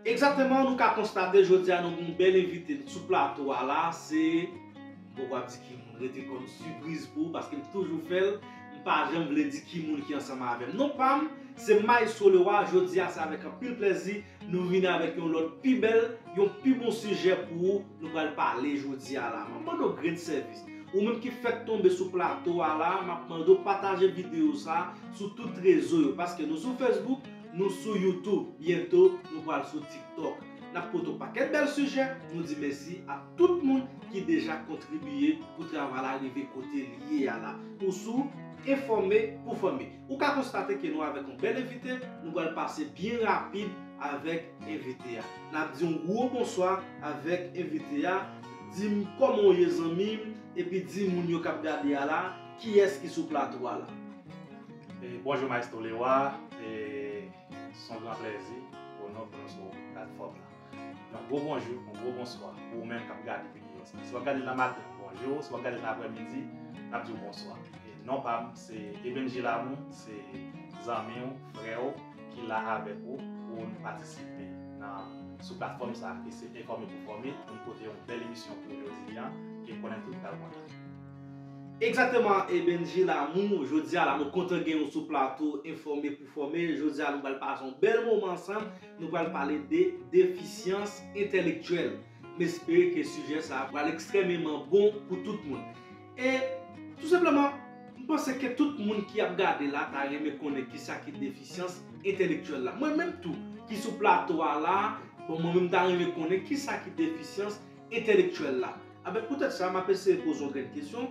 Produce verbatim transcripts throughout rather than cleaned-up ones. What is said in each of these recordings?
Egzakteman, nou ka konstate jodi a nou gen yon bèl envite sou plato a la, se, bon, w ap di ki moun, rete kòm sipriz pou ou, paske m toujou fè l, m pa janm vle di ki moun ki ansanm avè m. Non pa m, se Maestro Leroy, jodi a se avèk anpil plèzi nou vini avèk yon lòt pi bèl, yon pi bon sijè pou ou, nou pral pale jodi a la. M ap mande w grenn sèvis. Ou menm ki fèk tonbe sou plato a la, m ap mande w pataje videyo sa sou tout rezo yo, paske nou sou Facebook, nou sou YouTube, byento nou pral sou TikTok. N ap pote w pakèt bèl sijè, nou di mèsi a tout moun ki deja kontribiye pou travay la rive kote l ye a la. Ou sou Enfòme pou fòme. Ou ka konstate ke nou avèk yon bèl envite, nou pral pase byen rapid avèk envite a. N ap di yon gwo bonswa avèk envite a. Di m kòman w ye zanmi m, epi di moun yo k ap gade a la, kiyès ki sou plato a la. E, bonjou Maestro Leroy, e, se yon gran plèzi pou nou, pou nou sou platfòm la. Yon gwo bonjou, yon gwo bonswa pou ou menm k ap gade videyo sa. Si w ap gade l nan maten, bonjou, si w ap gade l nan aprèmidi, n ap di w bonswa. E non pa m, se Ebenji Lamour, se zanmi w, frè w, ki la avèk ou pou n patisipe nan, sou platfòm sa ki se Enfòme pou fòme, pou n pote yon bèl emisyon pou ou jodi a, ke m konnen tout pral kontan. Egzakteman, Ebenji Lamour, jodi a la nou kontan gen w sou plato Enfòme pou fòme. Jodi a nou pral pase yon bèl moman ansanm, nou pral pale de defisyans entèlektyèl. M espere ke sijè sa a pral ekstrèmeman bon pou tout moun. E tou senpleman, m panse ke tout moun ki ap gade la ta renmen konnen kisa ki defisyans entèlektyèl la. Mwen menm tou ki sou plato a la, bon, mwen menm ta renmen konnen kisa ki defisyans entèlektyèl la. Avèk poutèt sa, m ap eseye poze yon grenn kesyon.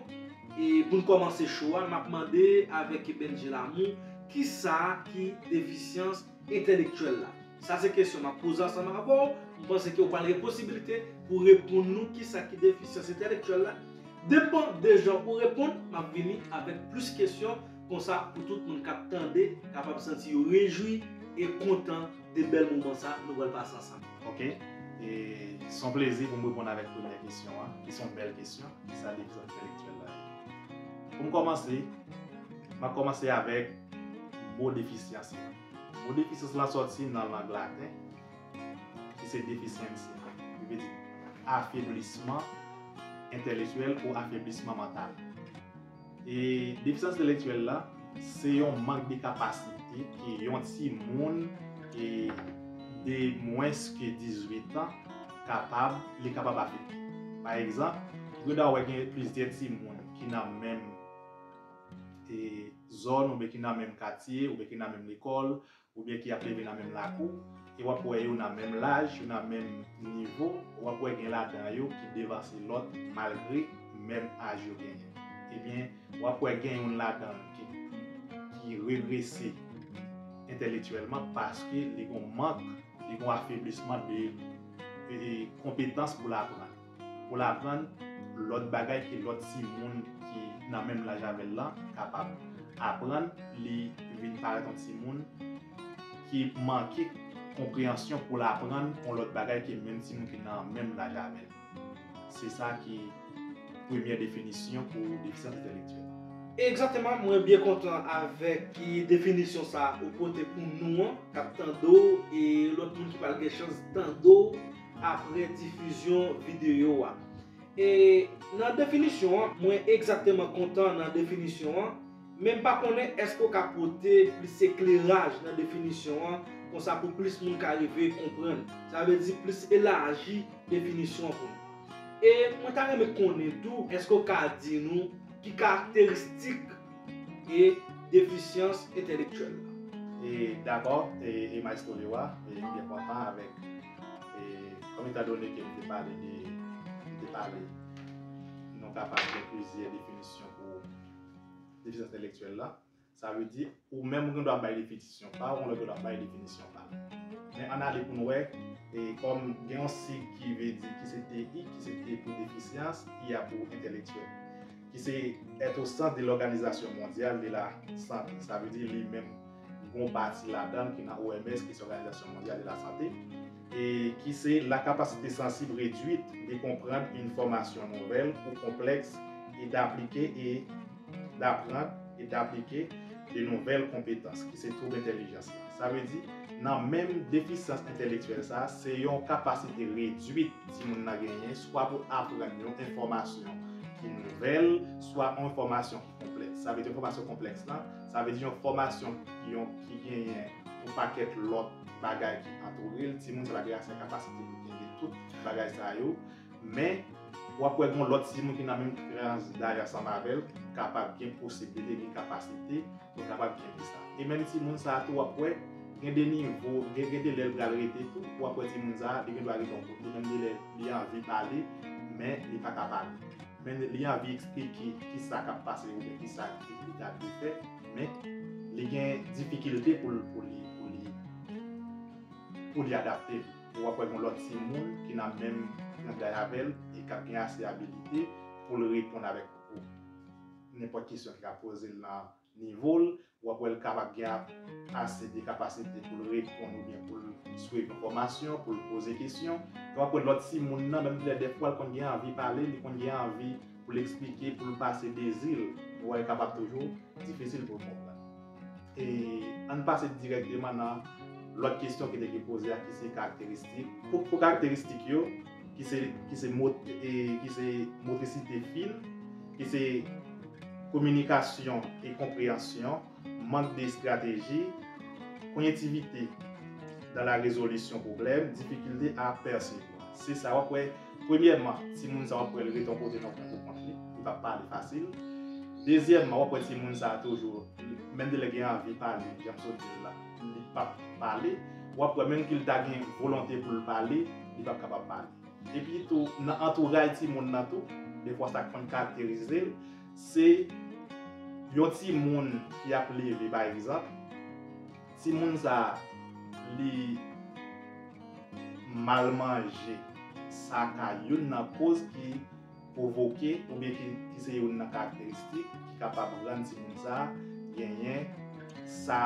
E pou n kòmanse show a, m ap mande avèk Ebenji Lamour, kisa ki defisyans entèlektyèl la? Sa se kesyon m ap poze ansanm avè w. M panse ke w pral gen posiblite pou w reponn nou kisa ki defisyans entèlektyèl la. Depan de jan ou reponn, m ap vini avèk plis kesyon, konsa pou tout moun k ap tande kapab santi yo rejwi e kontan de bèl moman sa nou pral pase ansanm. Ok. E se yon plezi pou m reponn avèk premyè kesyon an, ki se yon bèl kesyon, kisa defisyans entèlektyèl la ye? Pou m kòmanse, m ap kòmanse avèk mo defisyans lan. Mo defisyans lan sòti nan lang laten, ki se deficiency, ki vle di afeblisman entèlektyèl ou afeblisman mantal. E defisyans entèlektyèl la, se yon mank de kapasite ke yon timoun e de mwens ke dizuit an kapab, li kapab afekte. Pa egzanp, ou gen dwa wè gen plizyè timoun ki nan menm e, zòn, oubyen ki nan menm katye, oubyen ki nan menm lekòl, oubyen ki ap leve nan menm lakou, e w ap wè yo nan menm laj, yo nan menm nivo, w ap wè gen ladan yo ki devanse lòt malgre menm aj yo genyen. Ebyen, w ap wè gen youn ladan ki, ki regrese entèlektyèlman paske li gen mank, li gen afeblisman de, de konpetans pou l aprann. Pou l aprann lòt bagay ke lòt timoun ki nan menm laj avè l lan kapab aprann, li vin parèt yon timoun ki manke konpreyansyon pou l aprann yon lòt bagay ke menm timoun ki nan menm laj avè l. Se sa ki premyè definisyon pou defisyans entèlektyèl. Egzakteman, mwen byen kontan avèk definisyon sa ou pote pou nou an, k ap tande w, e lòt moun ki pral gen chans tande w apre difizyon videyo a. E nan definisyon an, mwen egzakteman kontan nan definisyon an, men m pa konnen èske w ka pote plis ekleraj nan definisyon an, konsa pou plis moun ka rive konprann. Sa vle di plis elaji definisyon an pou nou. E mwen ta renmen konnen tou, èske w ka di nou ki karakteristik e defisyans entèlektyèl la? E dakò, e, e Maestro Leroy, e m byen kontan avèk, e kòm etandone ke m te pale de, m te pale, nou kapab gen plizyè definisyon pou defisyans entèlektyèl la. Sa vle di, ou menm ou gen dwa bay definisyon pa w, yon lòt gen dwa bay definisyon pa l. Men ann ale pou n wè, e kòm gen yon sig ki vle di, ki se T I, ki se T pou defisyans, I a pou entèlektyèl, ki se est au centre de l'Organisation Mondiale de la Santé. Sa vle di, li menm, gen yon pati ladan l ki nan O M S, ki se Organisation Mondiale de la Santé, e ki se la capacité sensible réduite de comprendre une information nouvelle ou complexe et d'appliquer et d'apprendre et d'appliquer de nouvelles compétences, ki se twouv entèlijans lan. Sa vle di, nan menm defisyans entèlektyèl sa, se yon kapasite redwit timoun nan genyen, swa pou aprann yon enfòmasyon ki nouvèl, swa yon enfòmasyon ki konplèks. Sa vle di enfòmasyon konplèks lan, sa vle di yon enfòmasyon yon, ki genyen yon pakèt lòt bagay ki antoure l. Timoun sa pa gen aksè kapasite pou kenbe tout bagay sa yo. Men, w ap wè gen lòt timoun ki nan menm tranch daj ansanm avè l, ki kapab gen posiblite, gen kapasite, pou kapab kenbe sa. E menm timoun sa a tou, w ap wè, gen de nivo, gen, gen de lè l pral rete tou, w ap wè timoun sa a, li gen dwa rete yon kote, menm de lè li anvi pale, men li pa ka pale. Men li anvi eksplike ki sa k ap pase oubyen ki sa ki li ta dwe fè, men li gen difikilte pou l, pou li, pou li, pou li adapte li. Ou w ap wè gen lòt timoun ki nan menm tranch daj avè l e k ap gen ase abilite pou l reponn avèk nenpòt kesyon ki ka poze l nan nivo l, w ap wè l kapab gen ase de kapasite pou l reponn oubyen pou l swiv enfòmasyon, pou l poze kesyon. W ap wè lòt timoun nan, menm lè dèfwa l konn gen anvi pale, li konn gen anvi pou l eksplike, pou l pase dezi l, ou wè l kapab toujou difisil pou l konprann. E ann pase dirèkteman nan lòt kesyon ki te gen poze a, ki se karakteristik. Pou, pou karakteristik yo, ki se, ki se mot-, e, ki se motrisite fin, ki se kominikasyon e konpreyansyon, mank de estrateji, konyetivite dans la résolution problème, difikilte a pèsevwa. Se sa w ap wè, premyèman, timoun sa w ap wè l rete yon kote nan kwen pou kont li, li p ap pale fasil. Dezyèmman, w ap wè timoun sa a toujou, menm de lè gen anvi pale, jan m sot di l la, li p ap pale. W ap wè menm ke l ta gen volonte pou l pale, li p ap kapab pale. Epi tou, nan antouraj timoun nan tou, defwa sa k konn karakterize l, se yon timoun ki ap leve, pa egzanp, timoun sa a, li mal manje, sa ka youn nan koz ki pwovoke oubyen ki, ki se youn nan karakteristik ki kapab rann timoun sa a genyen sa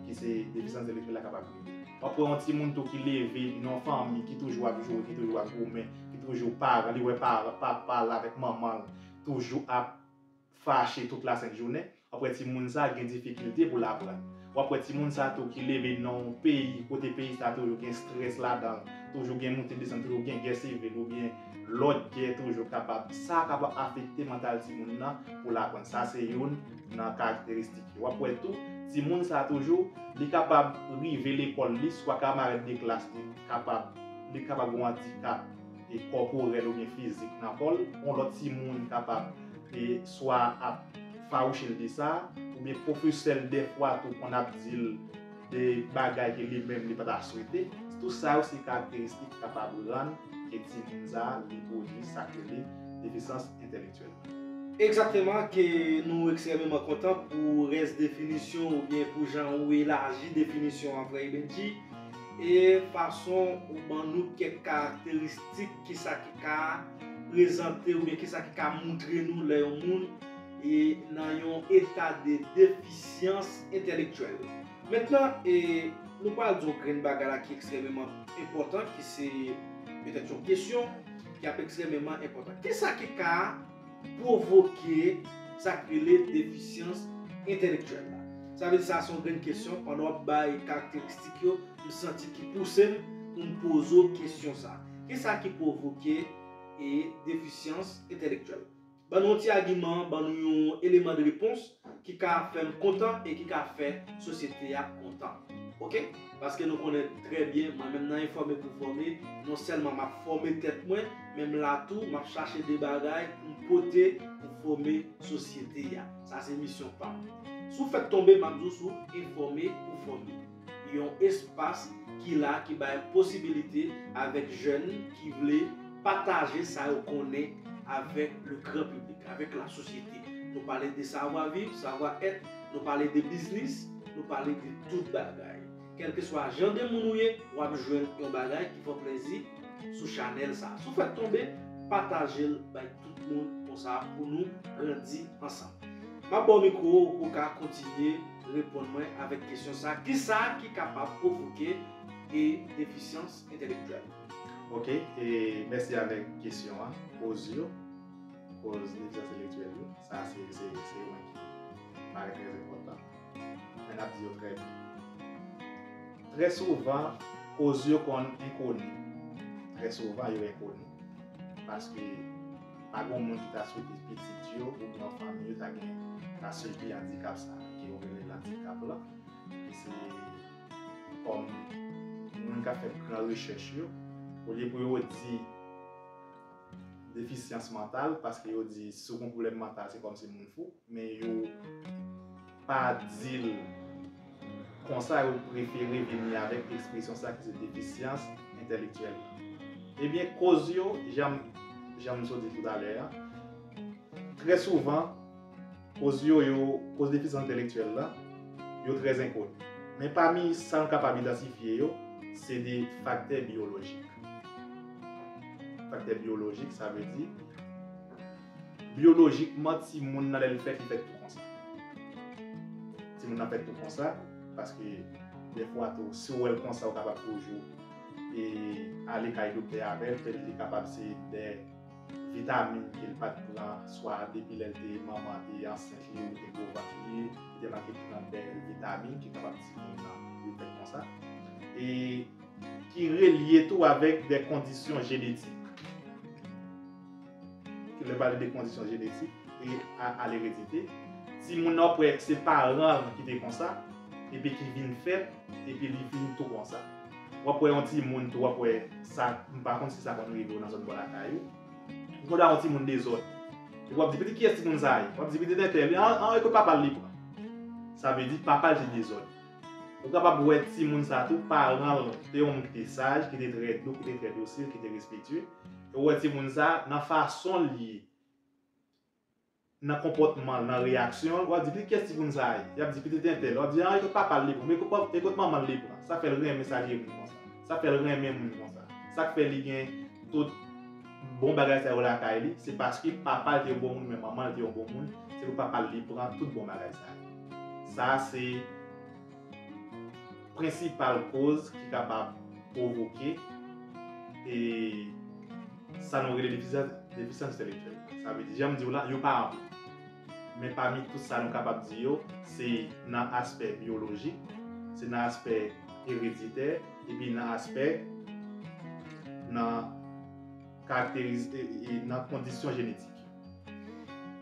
ki se defisyans entèlektyèl la kapab rive. W ap wè yon timoun tou ki leve nan yon fanmi ki toujou ap joure, ki toujou ap goumen, ki toujou paran, li wè paran, papa l avèk manman l toujou ap fache tout lasent jounen, w ap wè timoun sa a gen difikilte pou l aprann. W ap wè timoun sa a tou ki leve nan yon peyi kote peyi sa a toujou gen estrès ladan l, toujou gen moute desann, toujou gen gè sivil oubyen lòt gè toujou kapab, sa kapab afekte mantal timoun nan pou l aprann. Sa se youn nan karakteristik yo. W ap wè tou, timoun sa a toujou, li kapab rive lekòl li, swa kamarad de klas li kapab, li kapab gen yon andikap e kòporèl oubyen fizik nan kò l, yon lòt timoun kapab e swa ap fawouche l de sa, oubyen pwofesè l dèfwa tou konn ap di l de bagay ke li menm li pa ta swete. Tout sa yo se karakteristik ki kapab rann ke timoun sa a li pwodui sa k rele defisyans entèlektyèl. Egzakteman, ke nou ekstrèmeman kontan pou rès definisyon oubyen pou jan ou elaji definisyon an, frè Benji, e fason ou ban nou kèk karakteristik ki sa ki ka prezante oubyen ki sa ki ka moutre nou lè yon moun e nan yon eta de defisyans entèlektyèl. Mentnan, e, nou pral di yon grenn bagay la ki ekstrèmeman enpòtan, ki se petèt yon kesyon ki ap ekstrèmeman enpòtan. Ki sa ki ka pwovoke sa k rele defisyans entèlektyèl la? Sa vle di sa se yon grenn kesyon, pandan w ap bay karakteristik yo, m santi ki pouse m pou m poze w kesyon sa. Ki sa ki pwovoke e defisyans entèlektyèl? Ban nou yon ti agiman, ban nou yon eleman de repons ki ka fè m kontan e ki ka fè sosyete a kontan. Oke? Paske nou konnen trè byen, mwen menm nan enfòme pou fòme, non sèlman m ap fòme tèt mwen, men m la tou, m ap chache de bagay pou m pote pou fòme sosyete a. Sa se misyon pa m. Si w fèk tonbe, m ap di w si w enfòme pou fòme. Yon espas ki la, ki bay posibilite avèk jèn ki vle pataje sa yo konnen avèk le gran piblik, avèk la sosyete. Nou pale de savwa viv, savwa èt, nou pale de biznis, nou pale de tout bagay. Kèlkeswa jan de moun ou ye, w ap jwenn yon bagay ki fè w plezi sou chanèl sa. Si w fèk tonbe, pataje l bay tout moun konsa pou nou grandi ansanm. M ap ba w mikwo pou w ka kontinye reponn mwen avèk kesyon sa, kisa ki kapab pwovoke e defisyans entèlektyèl? Oke, e mèsi avèk kesyon an. Koz yo, koz defisyans entèlektyèl yo, sa se, se, se yon ki parèt trè enpòtan. Men n ap di yo trè byen. Trè souvan, koz yo konn enkoni. Trè souvan, yo enkoni. Paske pa gen moun ki ta swete pitit yo oubyen fanmi yo ta gen, ta sibi andikap sa ke yo rele andikap la. Ki se kòm moun k ap fè gran rechèch yo, olye pou yo di defisyans mantal, paske yo di si w gen pwoblèm mantal, se kòmsi moun fou, men yo pa di l konsa, yo prefere vini avèk ekspresyon sa ki se defisyans entèlektyèl la. Ebyen, koz yo, jan m, jan m sot di toutalè a, trè souvan, koz yo, yo, koz defisyans entèlektyèl la, yo trè enkoni. Men pami sa nou kapab idantifye yo, se de faktè byolojik. Faktè byolojik, sa vle di, byolojikman, timoun nan, lè l fèt, li fèt tou konsa. Timoun nan fèt tou konsa, paske dèfwa tou, si w wè l konsa, ou kapab toujou e ale kay doktè avè l, petèt li kapab se de vitamin ke l pa t pran, swa depi lè l te manman te ansent li, ou te gwo vant li, li te manke pran de vitamin ki kapab timoun nan li fèt konsa. E ki relye tou avèk de kondisyon jenetik. Lè pale de kondisyon jenetik e a, a leredite, timoun nan, w ap wè se paran l ki te konsa, epi ki vin fèt, epi li vin tou konsa. W ap wè yon timoun tou, w ap wè sa, m pa konn si sa konn rive w nan zòn bò lakay ou. Ou konn wè yon timoun dezòd. Epi w ap di, "Pitit kiyès timoun sa a ye?" W ap di, "Pitit entèl." "An, an, e kot papa l li pran?" Sa vle di papa l te dezòd. Ou kapab wè timoun sa a tou, paran l te yon moun ki te saj, ki te trè dou, ki te trè dosil, ki te respektye. E w wè timoun sa a, nan fason l ye, nan konpòtman l, nan reyaksyon l, w ap di, "Pitit kiyès timoun sa a ye?" Y ap di, "Pitit entèl." W ap di, "An, e kot papa l li pran? Men e kot, e kot manman l li pran? Sa fè l renmen salye moun konsa? Sa fè l renmen moun konsa? Sa k fè li gen tout bon bagay sa yo lakay li? Se paske papa l te yon bon moun, men manman l te yon bon moun. Se pou papa l li pran tout bon bagay sa yo." Sa a se prensipal koz ki kapab pwovoke e sa nou rele defisyans, defisyans entèlektyèl. Sa vle di, jan m di w la, yo pa anpil. Men pami tout sa nou kapab di yo, se nan aspè byolojik, se nan aspè ereditè, epi nan aspè, nan karakteriz-, e, e, nan kondisyon jenetik.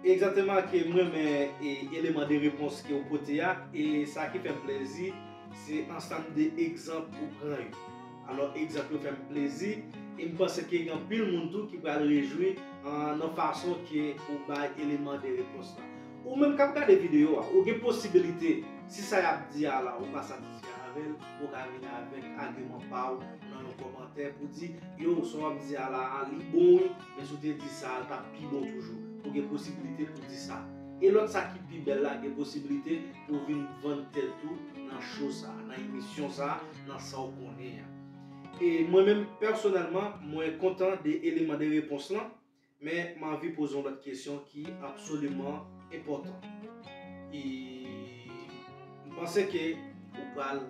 Egzakteman, ke m renmen, e, eleman de repons ke w pote a, e sa ki fè m plezi, se ansanm de egzanp ou pran yo. Alò, egzanp yo fè m plezi, e m panse ke gen anpil moun tou ki pral rejwi, an, nan fason ke ou bay eleman de repons la. Ou menm k ap gade videyo a, ou gen posibilite, si sa y ap di a la, ou pa satisfè avè l, ou ka vin avèk agiman pa w nan yon kòmantè pou di, "Yo, sa w ap di a la, a, li bon, wi, men si w te di sa, l t ap pi bon toujou." Ou gen posibilite pou di sa. E lòt sa ki pi bèl la, gen posibilite pou w vin vann tèt ou nan show sa, nan emisyon sa, nan sa w konnen an. E mwen menm, pèsonèlman, mwen kontan de eleman de repons lan, men m anvi poze yon lòt kesyon ki absoliman enpòtan. E m panse ke ou pral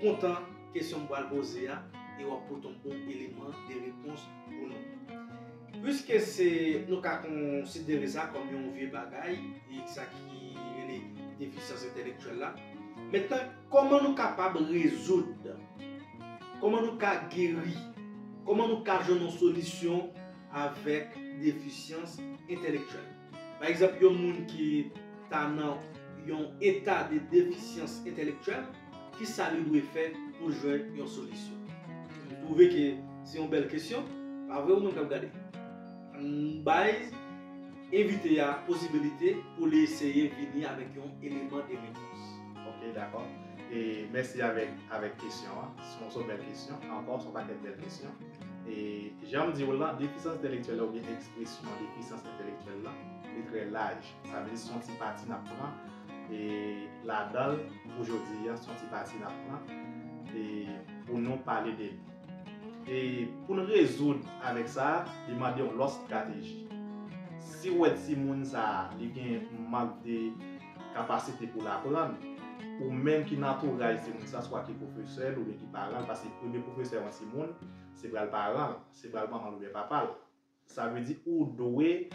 kontan kesyon m pral poze a, e w ap pote yon bon eleman de repons pou nou. Piske se, nou ka konsidere sa kòm yon vye bagay, e sa ki rele defisyans entèlektyèl la. Mentnan, kòman nou kapab rezoud? Kòman nou ka geri? Kòman nou ka jwenn yon solisyon avèk defisyans entèlektyèl? Pa egzanp, yon moun ki ta nan yon eta de defisyans entèlektyèl, kisa li dwe fè pou l jwenn yon solisyon? M twouve ke se yon bèl kesyon, pa vre, ou menm k ap gade? Ann bay envite a posibilite pou li eseye vini avèk yon eleman de repons. Ok, dakò. E mèsi avèk, avèk kesyon an. Se yon, se yon bèl kesyon. Ankò, se yon pakèt bèl kesyon. E jan m di w la, defisyans entèlektyèl la oubyen ekspresyon defisyans entèlektyèl la, li trè laj. Sa vle di se yon ti pati n ap pran, e ladan l, pou jodi a, se yon ti pati n ap pran, e pou nou pale de li. E pou n rezoud avèk sa, li mande yon lòt estrateji. Si w wè timoun sa a, li gen mank de kapasite pou l aprann, ou menm ki nan antouraj timoun sa, swa ki pwofesè l oubyen ki paran l, paske premye pwofesè yon timoun, se pral paran l, se pral manman l oubyen papa l. Sa vle di ou dwe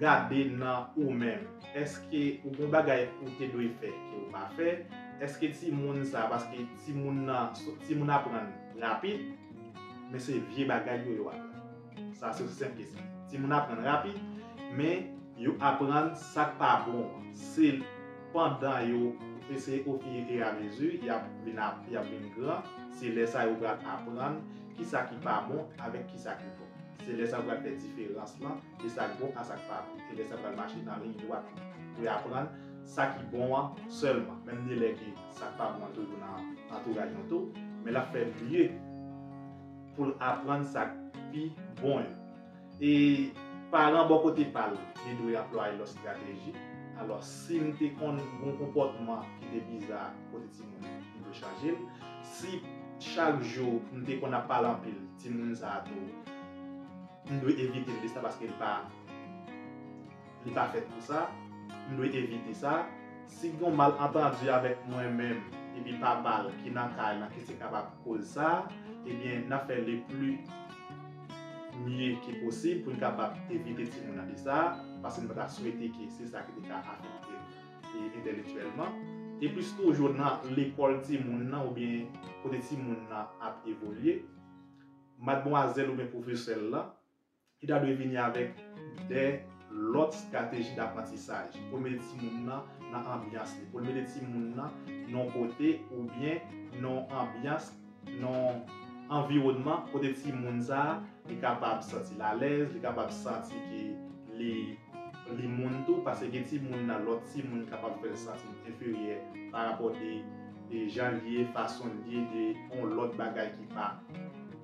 gade nan ou menm. Èske ou gen bagay ou te dwe fè ke ou pa fè? èske timoun sa, paske timoun nan, timoun aprann rapid, men se vye bagay yo, yo aprann. Sa se senp kesyon. Timoun aprann rapid, men yo aprann sa k pa bon an. Se pandan yo, e se au fur et à mesure, y ap vin ap, y ap vin gran, se lè sa yo pral aprann ki sa ki pa bon avèk ki sa ki bon. Se lè sa yo pral fè diferans lan de sa k bon a sa k pa bon. Se lè sa yo pral mache nan liy dwat pou y aprann sa ki bon an sèlman. Menm de lè ke sa k pa bon an toujou nan antouraj nou tou, men l ap fè lye pou l aprann sa k pi bon yo. E paran bò kote pa l, li dwe anplwaye lòt estrateji. Alò, si m te konn gon konpòtman ki te biza kote timoun, m dwe chanje l. Si chak jou m te konn ap pale anpil, timoun sa a tou, m dwe evite l de sa paske li pa, li pa fèt pou sa. M dwe evite sa. Si gen yon malantandi avèk mwen menm epi papa l ki nan kay lan ki te kapab koz sa, ebyen, n ap fè le pli mye ke posib pou n kapab evite timoun nan de sa, paske n pa ta swete ke se sa ki te ka afekte l, e, entèlektyèlman. E plis toujou nan lekòl timoun nan oubyen kote timoun nan ap evolye, madmwazèl oubyen pwofesè l lan, li ta dwe vini avèk de lòt estrateji daprantisaj pou l mete timoun nan nan anbyans li, pou l mete timoun nan nan yon kote oubyen nan yon anbyans, nan yon anviwònman kote timoun sa a, li kapab santi l alèz, li kapab santi ke li, li moun tou, paske gen timoun nan, lòt timoun kapab fè l santi l enferyè parapò de, de jan l ye, fason l ye, de yon lòt bagay ki pa,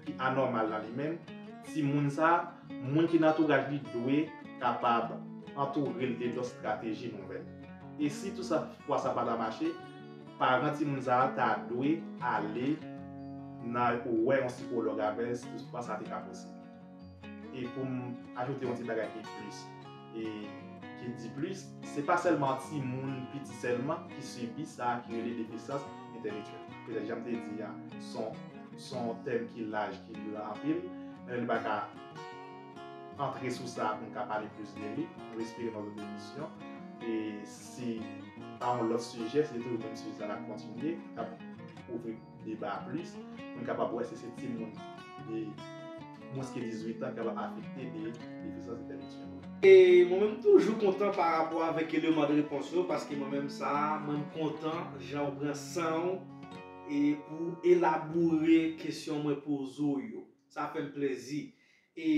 ki anòmal nan li menm. Timoun sa a, moun ki nan antouraj li dwe kapab antoure l de lòt estrateji nouvèl. E si tou sa, fwa sa pa ta mache, paran timoun sa a ta dwe ale nan wè yon sikològ avè l si toutfwa sa te ka posib. E pou m ajoute yon ti bagay ki plis, e ki di plis, se pa sèlman timoun piti sèlman ki sibi sa ki rele defisyans entèlektyèl. Petèt, jan m te di a, se yon, se yon tèm ki laj, ki gran anpil, men nou pa ka antre sou sa pou n ka pale plis de li. Nou espere nan lòt emisyon. E si pa yon lòt sijè, se toujou menm sijè sa n ap kontinye, n ap ouvri deba a plis, pou n kapab wè si se timoun de mwens ke dizuit an k ap afekte de defisyans entèlektyèl. E mwen menm toujou kontan pa rapò avèk eleman de repons yo, paske mwen menm sa, mwen m kontan jan w pran san w e pou w elabore kesyon mwen poze w yo. Sa fè m plezi. E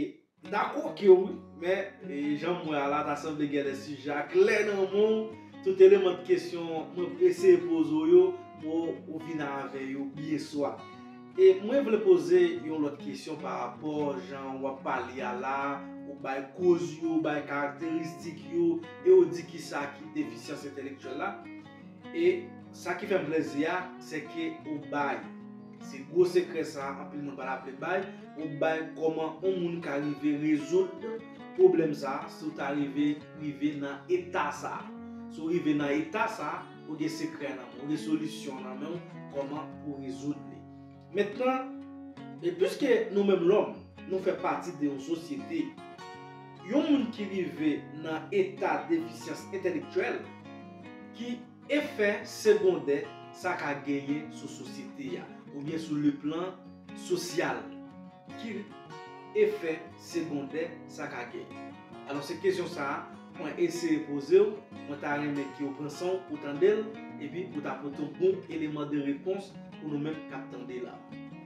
m ta koke w, wi, men, e, jan m wè a la, ta sanble gen de sijè a klè nan men w. Tout eleman de kesyon mwen eseye poze w yo, bon, ou vin avè yo byen swa. E mwen vle poze yon lòt kesyon pa rapò jan w ap pale a la, ou bay koz yo, ou bay karakteristik yo, e ou di kisa ki defisyans entèlektyèl la. E sa ki fè m plezi a, se ke ou bay. Se gwo sekrè sa, anpil moun pa t ap vle bay. Ou bay kòman yon moun ka rive rezoud pwoblèm sa, si w ta rive, rive nan eta sa. Si w rive nan eta sa, ou gen sekrè nan men w, ou gen solisyon nan men w, kòman pou rezoud li. Mentnan, e piske nou menm lòm, nou fè pati de yon sosyete, yon moun ki rive nan eta defisyans entèlektyèl, ki efè segondè sa ka genyen sou sosyete a, oubyen sou le plan sosyal? Ki efè segondè sa ka genyen? Alò, se kesyon sa a, mwen eseye poze w, mwen ta renmen ke w pran san w pou tande l, epi pou ta pote yon bon eleman de repons pou nou menm k ap tande la.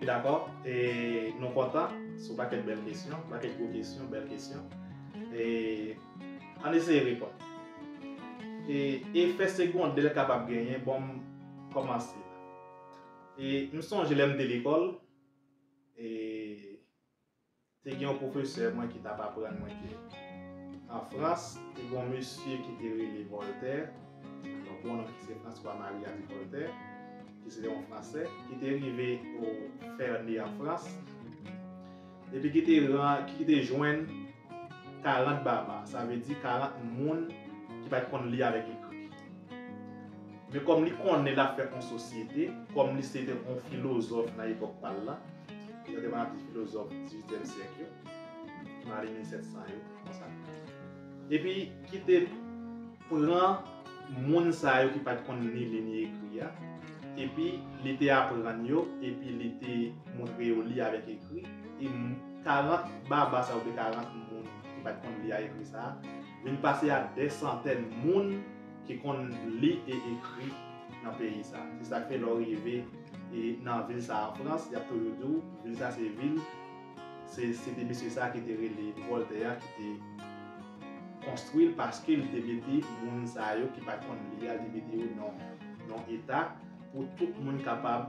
Dakò, e nou kontan, se yon pakèt bèl kesyon, pakèt gwo kesyon, bèl kesyon. E ann eseye reponn. E efè segondè l kapab genyen, bon, m kòmanse la. E m sonje lè m te lekòl, e te gen yon pwofesè mwen ki t ap aprann mwen ke an Frans, te gen yon mesye ki te rele Voltaire, yon bon nonm ki se François Marie Abbé Voltaire, ki se te yon Fransè, ki te rive o Ferney an Frans, epi ki te ran-, ki te jwenn karant baba, sa vle di karant moun ki pa t konn li avèk ekri. Men kòm li konnen l ap fè yon sosyete, kòm li se te yon filozòf nan epòk pa l lan, li te konn ap di filozòf dizuityèm syèk yo, nan ane mil sèt san yo, konsa. Epi ki te pran moun sa yo ki pa t konn ni li ni ekri a, epi li te aprann yo, epi li te montre yo li avèk ekri, e m- karant baba sa yo, oubyen karant moun ki pa t konn li a ekri sa, vin pase a dè santèn moun ki konn li e ekri nan peyi sa. Se sa k fè lè w rive e nan vil sa an Frans, y ap toujou di w, vil sa se vil, se, se te mesye sa ki te rele Voltaire a ki te konstwi l, paske li te mete moun sa yo ki pa t konn li a, li te mete yo nan yon eta pou tout moun kapab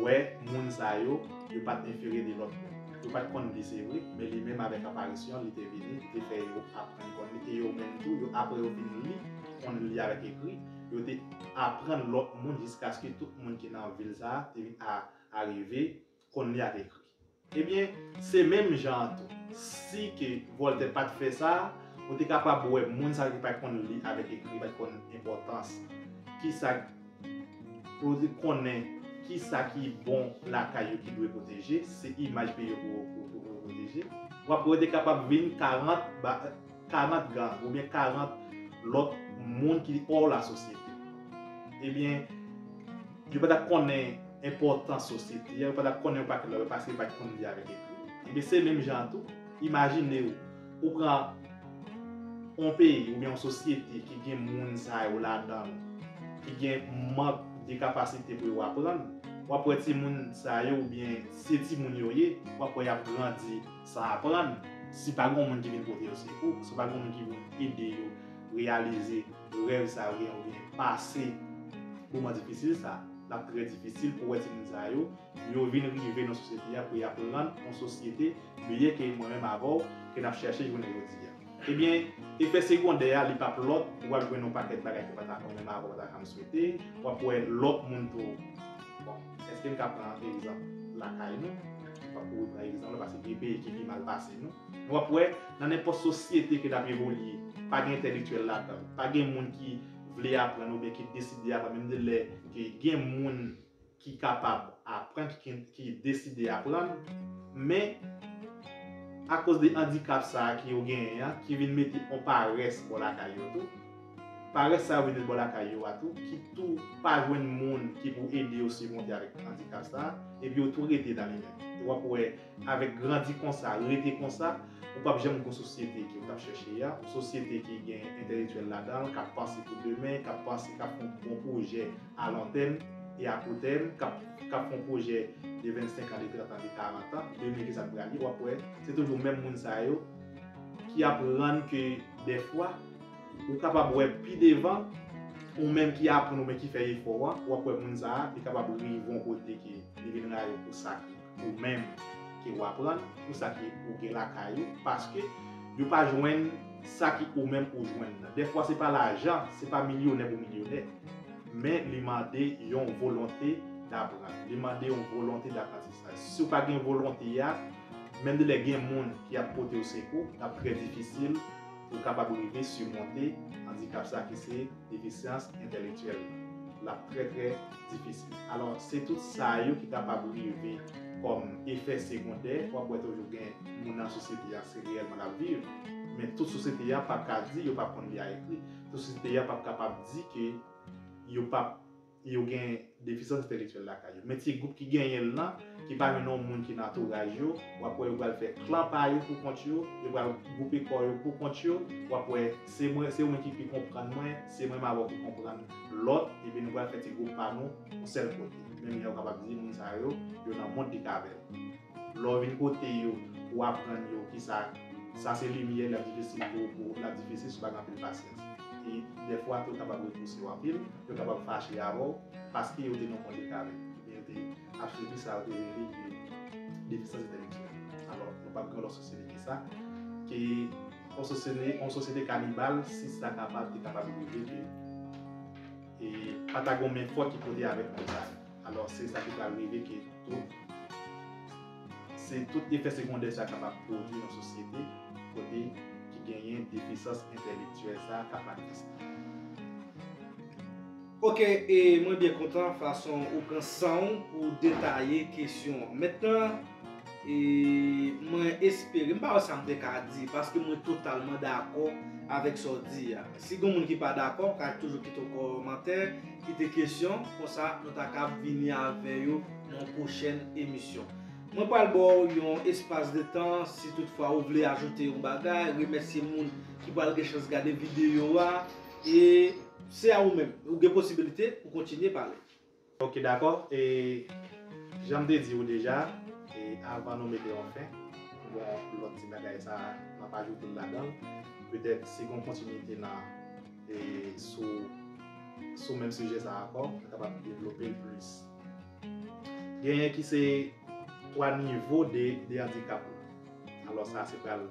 wè moun sa yo, yo pa t enfere de lòt moun. Yo pa t konn li, se vre, men li menm avèk aparisyon, li te vini, li te fè yo aprann konn li, e yo menm tou, yo, apre yo fin li, konn li avèk ekri, yo te aprann lòt moun jiskaske tout moun ki nan vil sa a te vin a, arive konn li ak ekri. Ebyen, se menm jan an tou. Si ke Voltaire pa t fè sa, ou te kapab wè moun sa yo ki pa t konn li avèk ekri, pa t konn enpòtans, kisa, pou yo te konnen kisa ki bon lakay yo ki dwe pwoteje, se imaj peyi yo pou, pou, pou, pou pwoteje. W ap wè yo te kapab vin karant ba, karant gang oubyen karant lòt moun ki hors la société. Ebyen, yo pa t ap konnen enpòtans sosyete a, yo pa t ap konnen yon pakèt lòt bagay paske yo pa t konn li avèk ekri. Ebyen, se menm jan an tou, imajine w, ou pran yon peyi oubyen yon sosyete ki gen moun sa yo ladan l, ki gen mank de kapasite pou yo aprann, w ap wè timoun sa yo, oubyen se timoun yo ye, w ap wè y ap grandi san aprann, si pa gen yon moun ki vin pote yo sekou, si pa gen yon moun ki vin ede yo reyalize rèv sa yo gen oubyen pase moman difisil sa, l ap trè difisil pou wè timoun sa yo, yo vin rive nan sosyete a, pou y ap rann yon sosyete meyè ke mwen menm avè w, ke n ap chèche jwenn jodi a. Ebyen, efè segondè a, li p ap lòt, w ap jwenn yon pakèt bagay ke w pa ta, mwen menm avè w pa ta janm swete, w ap wè lòt moun tou. Bon, èske m ka pran egzanp lakay nou? M p ap kouri pran egzanp la, paske gen peyi ki pi mal pase nou. W ap wè, nan nenpòt sosyete ke n ap evolye, pa gen entèlektyèl ladan l, pa gen moun ki vle aprann oubyen ki deside aprann, menm de lè ke gen moun ki kapab aprann, ki, ki deside aprann, men akoz de andikap sa a ke yo genyen an, ki vin mete yon parès bò lakay yo tou, parès sa yo vin mete bò lakay yo a tou, ki tou pa jwenn moun ki pou ede yo simonte avèk andikap sa a, epi yo tou rete nan li menm. E w ap wè, avèk grandi konsa, rete konsa, ou p ap janm gen yon sosyete ke w t ap chèche a, yon sosyete ki gen entèlektyèl ladan l, k ap panse pou demen, k ap panse, k ap fè yon bon pwojè a lon tèm e a kou tèm, k ap, k ap fè yon pwojè de vennsenk an, de trant an, de karant an, demen ki sa k pral ye, w ap wè, se toujou menm moun sa yo ki ap rann ke dèfwa, ou kapab wè pi devan, ou menm ki aprann, ou menm ki fè efò a, w ap wè moun sa a, li kapab rive yon kote ke li vin rayi w pou sa ki ou menm ke w aprann, pou sa ke ou gen lakay ou, paske yo pa jwenn sa ke ou menm ou jwenn nan. Dèfwa, se pa lajan, se pa milyonè pou milyonè, men li mande yon volonte daprann, li mande yon volonte daprantisaj. Si w pa gen volonte a, menm de lè gen moun ki ap pote w sekou, l ap trè difisil pou w kapab rive simonte andikap sa ki se defisyans entèlektyèl la. L ap trè, trè difisil. Alò, se tout sa yo ki kapab rive kòm efè segondè. W ap wè toujou gen moun nan sosyete a, se reyèlman l ap viv. Men tout sosyete a p ap ka di yo p ap konn li a ekri. Tout sosyete a p ap kapab di ke yo p ap, yo gen defisyans entèlektyèl lakay yo. Men ti gwoup ki genyen l lan, ki pa jwenn yon moun ki nan antouraj yo, w ap wè yo pral fè klan pa yo pou kont yo, yo pral gwoupe kò yo pou kont yo, w ap wè se mwen, se ou menm ki pi konprann mwen, se mwen m avè w ki konprann lòt, epi nou pral fè ti gwoup pa nou yon sèl kote. Menm jan yo kapab di moun sa yo, yo nan mond de kavèn. Lè w vin kote yo, pou w aprann yo kisa, sa se limyè, l ap difisil pou, pou, l ap difisil si w pa gen anpil pasyans. E dèfwa tou, yo kapab repouse w anpil, yo kapab fache avè w, paske yo te nan mond de kavèn, oubyen yo te ap sibi sa yo te rele ke defisyans entèlektyèl. Alò, nou p ap gen yon lòt sosyete ke sa, ke yon sosyete, yon sosyete kanibal, si sa kapab, te kapab rive ke, e, pa ta gen yon men fò ki pote avèk moun sa yo. Alò, se sa ki pral rive ke tout, se tout efè segondè sa kapab pwodui nan sosyete kote ki genyen defisyans entèlektyèl sa k ap manifeste. Ok, e mwen byen kontan fason ou pran san w pou w detaye kesyon an. Mentnan, e mwen Espere, m pa wè sa m te ka di, paske mwen totalman dakò avèk sa w di a. Si gen moun ki pa dakò, ka toujou kite yon kòmantè, kite kesyon, konsa nou ta ka vini avè yo nan yon pwochèn emisyon. Mwen pral ba w yon espas de tan, si toutfwa ou vle ajoute yon bagay, remèsye moun ki pral gen chans gade videyo a, e se a ou menm. Ou gen posibilite pou kontinye pale. Ok, dakò. E jan m te di w deja, e avan nou mete yon fen, bon, lòt ti bagay sa, m ap ajoute l ladan l. Petèt, si gen yon kontinite nan, e sou, sou menm sijè sa ankò, nou kapab devlope l plis. Genyen ki se twa nivo de, de andikap yo. Alò, sa se pral,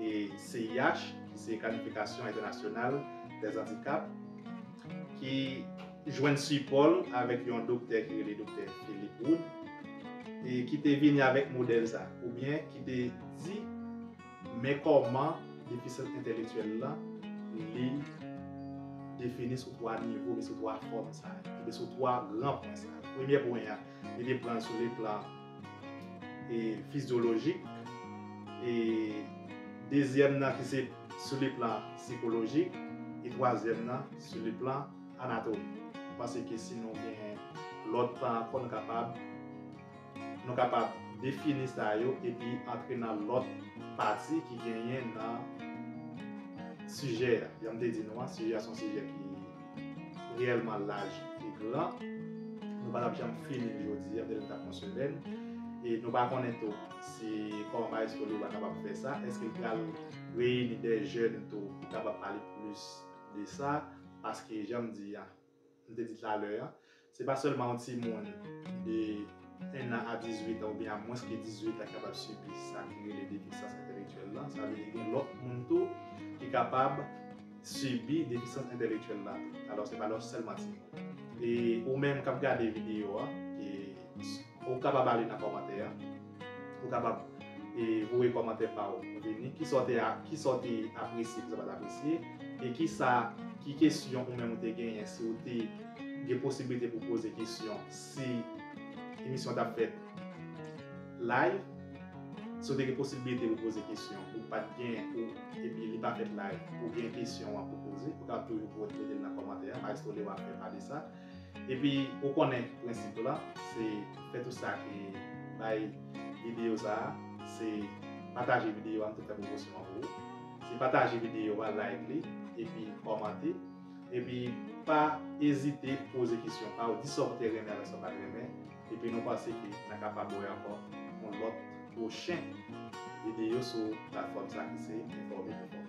e, C I H, ki se Kalifikasyon Entènasyonal dè Andikap, ki jwenn sipò l avèk yon doktè ki rele Doktè Philip Wood, e ki te vini avèk modèl sa, oubyen ki te di men kòman defisyans entèlektyèl la, li defini sou twa nivo, men sou twa fòm sa yo, oubyen sou twa gran pwen sa yo. Premye pwen an, li te pran l sou le plan, e, fizyolojik, e dezyèm nan ki se sou le plan sikolojik, e twazyèm nan sou le plan anatomi. Mwen panse ke si nou gen lòt tan ankò, nou kapab, nou kapab defini sa yo epi antre nan lòt pati ki genyen nan sijè a. Jan m te di nou an, sijè a se yon sijè ki reyèlman laj e gran. Nou pa t ap janm fini l jodi a, petèt nou t ap pran semèn. E nou pa konnen tou si kòman Maestro Leroy kapab fè sa. Èske l pral reyini de jèn tou pou kapab pale plis de sa? Paske, jan m di a, m te di talè a, se pa sèlman yon timoun de en an a dizuit an oubyen a mwens ke dizuit an ki kapab sibi sa ki rele defisyans entèlektyèl la. Sa vle di gen lòt moun tou ki kapab sibi defisyans entèlektyèl la tou. Alò, se pa lòt sèlman timoun. E ou menm k ap gade videyo a, e ou kapab ale nan kòmantè a. Ou kapab, e, voye kòmantè pa w vini. Kisa w te a-, kisa w te apresye, kisa w pa t apresye. E kisa, ki kesyon ou menm ou te genyen, si w te gen posiblite pou poze kesyon, si emisyon t ap fèt live, si w te gen posiblite pou poze kesyon, ou pa t gen, ou, epi li pa fèt live, ou gen kesyon an pou poze, ou ka toujou pou mete l nan kòmantè a, Maestro Leroy ap fè pa de sa. Epi, ou konnen prensip la, se fè tout sa ki bay videyo sa a, se pataje videyo a, m te fè pwomosyon an pou ou. Se pataje videyo a, like li, epi kòmante. Epi, pa ezite poze kesyon pa w, di sa w te renmen avèk sa w pa t renmen. Epi, nou panse ke n a kapab wè ankò yon lòt pwochen videyo sou platfòm sa ki se Enfòme pou Fòme.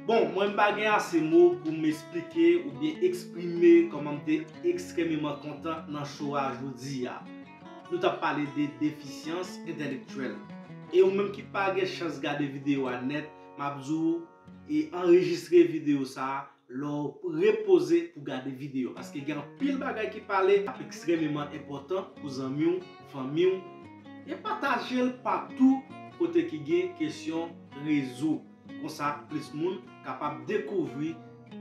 Bon, mwen m pa gen ase mo pou m esplike oubyen eksprime kòman m te ekstrèmeman kontan nan show a jodi a. Nou t ap pale de defisyans entèlektyèl. E ou menm ki pa gen chans gade videyo a nèt, m ap di w, e anrejistre videyo sa a lè w repoze pou gade videyo a, paske gen anpil bagay ki pale, ap ekstrèmeman enpòtan pou zanmi w, fanmi w, e pataje l patou kote ki gen kesyon rezo. Konsa, plis moun kapab dekouvri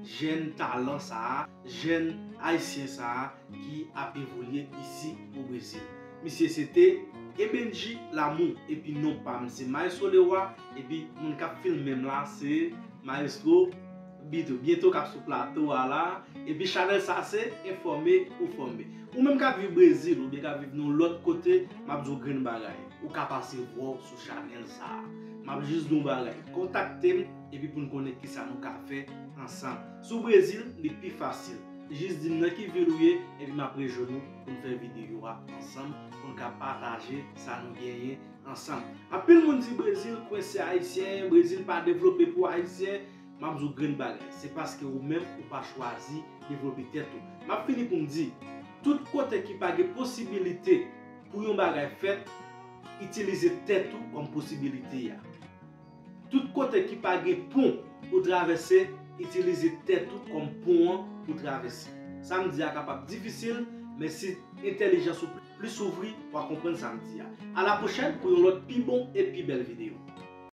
jèn talan sa a, jèn ayisyen sa a ki ap evolye isi o Brezil. Misye se te Ebenji Lamour, epi non pa m se Maestro Leroy, epi moun k ap filme m la se Maestro Bito, byento k ap sou plato a la, epi chanèl sa se Enfòme pou Fòme. Ou menm k ap viv Brezil oubyen k ap viv nan lòt kote, m ap di w grenn bagay. Ou ka pase vwa w sou chanèl sa a. M ap jis di w yon bagay. Kontakte m, epi pou n konnen kisa nou ka fè ansanm. Sou Brezil, li pi fasil. Jis di m nan ki vil ou ye, epi m ap rejwenn ou pou n fè videyo a ansanm, pou n ka pataje sa nou genyen ansanm. Anpil moun di Brezil kwense Ayisyen, Brezil pa devlope pou Ayisyen. M ap di w grenn bagay, se paske ou menm ou pa chwazi devlope tèt ou. M ap fini pou m di, tout kote ki pa gen posibilite pou yon bagay fèt, itilize tèt ou kòm posibilite a. Tout kote ki pa gen pon pou travèse, itilize tèt ou kòm pon an pou travèse. Sa m di a kapab difisil, men si entèlijans ou plis ouvri, w a konprann sa m di a. A la pwochèn pou yon lòt pi bon e pi bèl videyo.